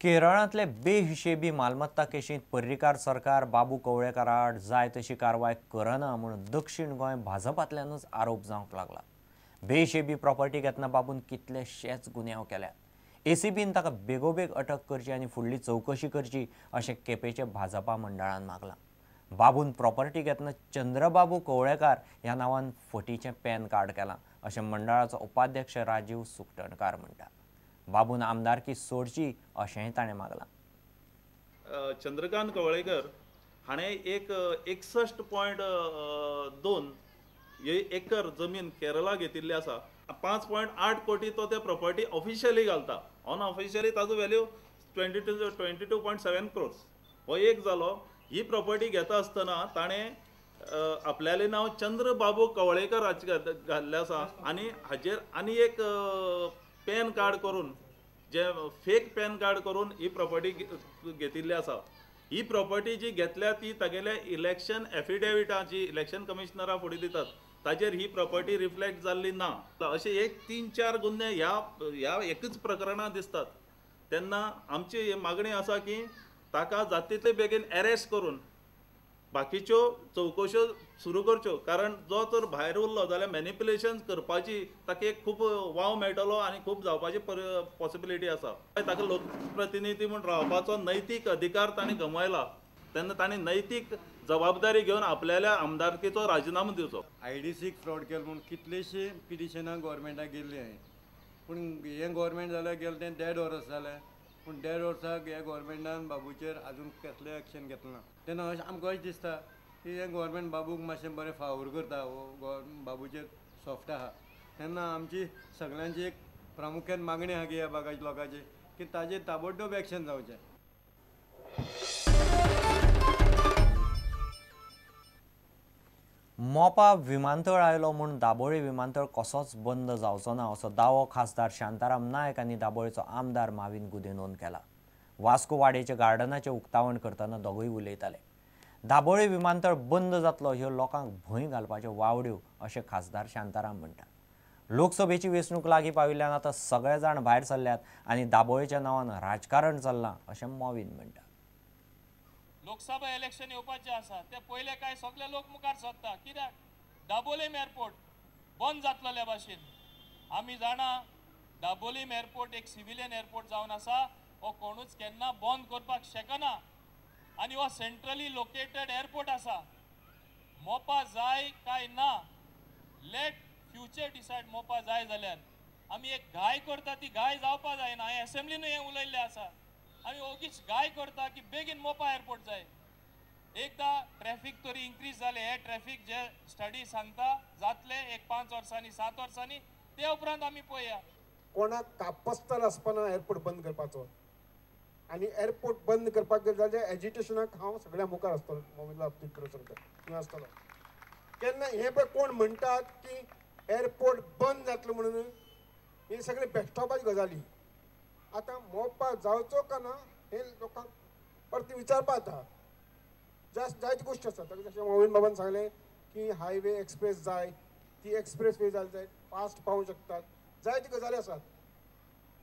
केरळांतले बेहिशेबी मालमत्ता केशींत पर्रीकार सरकार बाबू कवळेकारा आड जाय तशी कारवाय करना म्हूण दक्षिण गोंय भाजपांतल्यानूच आरोप जावंक लागला. बेहिशेबी प्रॉपर्टी घेतना बाबून कितलेशेच गुन्यांव केल्यात. एसीबीन ताका बेगोबेग अटक करची आनी फुडली चवकशी करची अशें केपेंच्या भाजपा मंडळान मागलां. बाबून प्रॉपर्टी घेतना चंद्रबाबू कवळेकार ह्या नांवान फटीचें पॅन कार्ड केलां अशें मंडळाचो उपाध्यक्ष राजीव सुकटणकार म्हणटा. बाबून आमदारकी सोडची अशेंय ताणें मागलां. चंद्रकांत कवळेकर हाणें एक 61.2 एकर जमीन केरला घेतिल्ली आसा. 5.8 कोटी तो ते प्रॉपर्टी ऑफिशियली घालता. अनऑफिशियली ताजो व्हॅल्यू 22.7 क्रोर्स हो एक जालो. ही प्रॉपर्टी घेता आसतना ताणें आपल्यालें नांव चंद्रबाबू कवळेकर घाल्लें आसा आनी हाजेर आनी एक पॅन कार्ड करून, जे फेक पॅन कार्ड करून ही प्रॉपर्टी घेतिल्ली आसा. ही प्रॉपर्टी जी घेतल्या ती तागेल्या इलेक्शन एफिडेविटा जी इलेक्शन कमिशनरा फुडें दितात ताजेर ही प्रॉपर्टी रिफ्लेक्ट जाल्ली ना. अशे एक 3-4 गुन्हे ह्या ह्या एकच प्रकरणांत दिसतात. तेन्ना आमची मागणी आसा की ताका जाता तितले बेगीन अरेस्ट करून बाकीच्यो चवकश्यो सुरू करच्यो, कारण जो तर भायर उरलो जाल्यार मॅनिप्युलेशन करपाची ताका एक खूब वाव मेळटलो आनी खूब जावपाची पॉसिबिलिटी आसा. ताका लोकप्रतिनिधी म्हूण रावपाचो नैतीक अधिकार ताणें गमयला. तेन्ना ताणें नैतीक जबाबदारी घेवन आपल्याल्या आमदारकीचो राजिनामो दिवचो. आयडीसीक फ्रॉड केलो म्हूण कितलेशे पिटिशनां गव्हर्मेंटाक गेल्ली हांवें, पूण हें गव्हर्मेंट जाल्यार गेलें तें 1.5 वर्स जालें, पूण 1.5 वर्साक ह्या गव्हर्मेंटान बाबूचेर आजून कसलें एक्शन घेतलें ना. तेन्ना अशें आमकां अशें दिसता की हें गव्हर्मेंट बाबूक मातशें बरें फावोर करता, हो बाबूचेर सॉफ्ट आहा. तेन्ना आमची सगळ्यांची एक प्रामुख्यान मागणी आहा की ह्या भागाच्या लोकांची की ताजेर ताबडतोब एक्शन जावचें. मोपा विमानतळ आयलो म्हूण दाबोळी विमानतळ कसोच बंद जावचो ना असो दावो खासदार शांताराम नायक आनी दाबोळीचो आमदार माविन गुदिनोन केला. वास्को वाडेच्या गार्डनाचें उक्तावण करतना दोगूय उलयताले. दाबोळी विमानतळ बंद जातलो ह्यो लोकांक भंय घालपाच्यो वावड्यो अशें खासदार शांताराम म्हणटा. लोकसभेची वेंचणूक लागीं पाविल्ल्यान आतां सगळे जाण भायर सरल्यात आनी दाबोळीच्या नांवान राजकारण चल्लां अशें मॉविन म्हणटा. लोकसभा इलेक्शन येवपाचें आसा ते पयले काय सगळे लोक मुखार सरता कित्याक दाबोलीम एअरपोर्ट बंद जातलेल्या भाशेन. आमी जाणा दाबोलीम एअरपोर्ट एक सिविलियन एअरपोर्ट जावन आसा, हो कोणूच केन्ना बंद करपाक शकना आनी हो सेंट्रली लोकेटेड एअरपोर्ट आसा. मोपा जाय काय ना लेट फ्युचर डिसायड. मोपा जाय जाल्यार आमी एक घाय करता ती घाय जावपा जायना. हांवें एसेंब्लीनूय हें उलयल्लें आसा. आमी ओगीच घाय करता की बेगीन मोपा एअरपोर्ट जाय. एकदां ट्रॅफिक तरी इन्क्रीज जालें, हे ट्रॅफिक जे स्टडी सांगता जातले एक 5 वर्सांनी 7 वर्सांनी, ते उपरांत आमी पळोवया. कोणाक कापस्तार आसपाना एअरपोर्ट बंद करपाचो आनी एअरपोर्ट बंद करपाक गेले जाल्यार एजिटेशनाक हांव सगळ्या मुखार आसतलो. मोबिला बाबतींत आसतलो केन्ना हें पळय कोण म्हणटात की एअरपोर्ट बंद जातलो म्हणून, हे सगळे बेश्टोपाची गजाली. आतां मोपा जावचो का ना हे लोकांक परती विचारपा जाता. जायती गोश्टी आसात. जशें मोविन बाबान सांगलें की हायवे एक्सप्रेस जाय, ती एक्सप्रेस वे जाली जाय, फास्ट पावूंक शकतात. जायती गजाली आसात.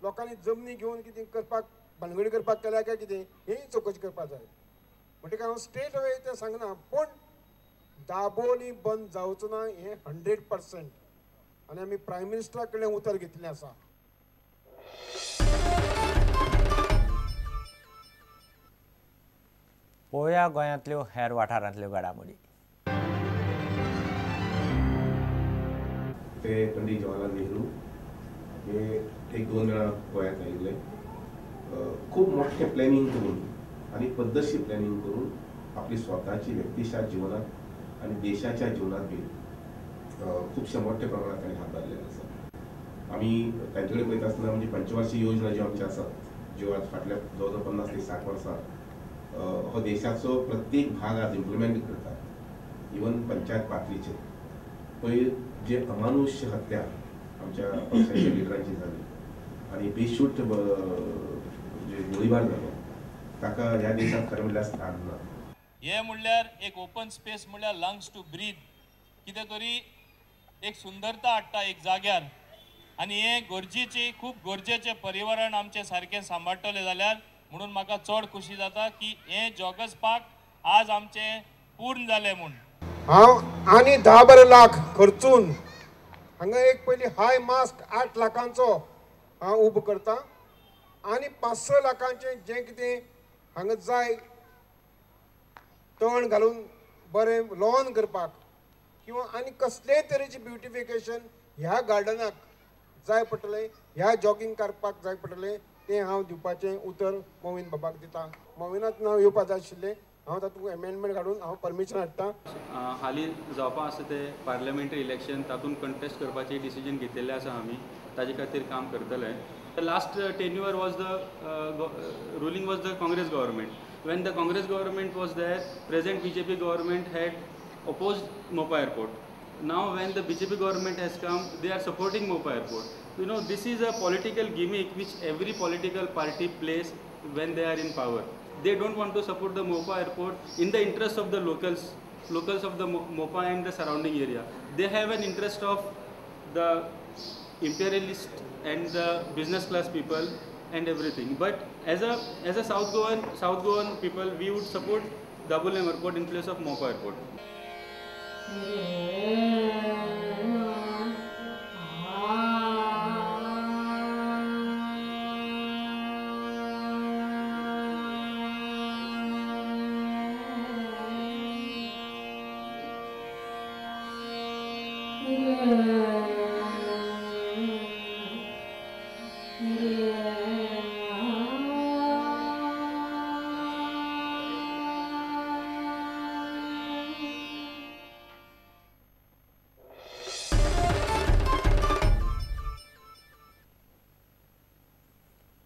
लोकांनी जमनी घेवन कितें करपाक भानगडी करपाक केल्या काय कितें हेंय चवकशी करपाक जाय. म्हणटकीर हांव स्ट्रेट अवे तें सांगना, पूण दाबोली बंद जावचो ना हें 100% आनी आमी प्रायम मिनिस्टरा कडल्यान उतर घेतिल्लें आसा. पळोवया गोंयांतल्यो हेर वाठारांतल्यो घडामोडी. ते पंडित जवाहरलाल नेहरू हे 1-2 वेळा गोंयांत आयिल्ले. खूब मोठें प्लॅनिंग करून आनी पद्दतशीर प्लॅनिंग करून आपली स्वताची व्यक्तिशा जिवनात आनी देशाच्या जिवनात बी खुबशे मोठ्या प्रमाणात तांणी हात घातलेले आसा. आमी तांचे कडेन पळयता आसतना म्हणजे पंचवार्षीक योजना ज्यो आमच्यो आसात, ज्यो आज फाटल्या जवळ जवळ 50 ते 60 वर्सां हो देशाचो प्रत्येक भाग आज इम्प्लिमेंट करतात, इवन पंचायत पातळीचेर. पयर जे अमानुष्य हत्या आमच्या पक्षाच्या लिडरांची जाली आनी बेशूट जे गोळीबार जालो ताका ह्या देशांत खरें म्हणल्यार स्थान ना. हे म्हणल्यार एक ओपन स्पेस म्हणल्यार लंग्स टू ब्रीद, कितें तरी एक सुंदरता हाडटा एक जाग्यार. आनी हें गरजेची, खूब गरजेचें पर्यावरण आमचें सारकें सांबाळटलें जाल्यार म्हणून म्हाका चड खुशी जाता की हे जॉगर्स पार्क आज आमचें पूर्ण जालें म्हूण. हांव आनी 10-12 लाख खर्चून हांगा एक पयलीं हाय मास्क 8 लाखांचो हांव उबो करता आनी 5-6 लाखांचें जें कितें हांगा जाय तण घालून बरें लॉन करपाक किंवा आनी कसलेय तरेची ब्युटिफिकेशन ह्या गार्डनाक जाय पडटलें, ह्या जॉगींग करपाक जाय पडटलें, तें हांव दिवपाचें उतर मोविन बाबाक दिता. मोविनाक नांव येवपा जाय आशिल्लें, हांव तातूंत एमेंडमेंट घालून हांव परमिशन हाडटा. हालीं जावपा आसा तें पार्लमेंटरी इलेक्शन तातूंत कंटेस्ट करपाचें डिसिजन घेतिल्लें आसा आमी, ताजे खातीर काम करतले. The last tenure was the ruling was the Congress government. When the Congress government was there, present BJP government had opposed Mopa airport. Now when the BJP government has come, they are supporting Mopa airport. You know, this is a political gimmick which every political party plays when they are in power. They don't want to support the Mopa airport in the interest of the locals of the Mopa and the surrounding area. They have an interest of the imperialist and the business class people and everything. But as a South Goan people, we would support Dabolim airport in place of Mopa airport.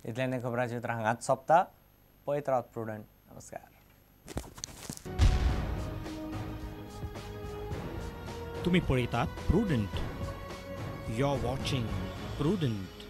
इतल्यान खबरांचित्र हांगाच सोंपता. पळयत रावत prudent. नमस्कार. तुम्ही पळयतात Prudent. You are watching Prudent.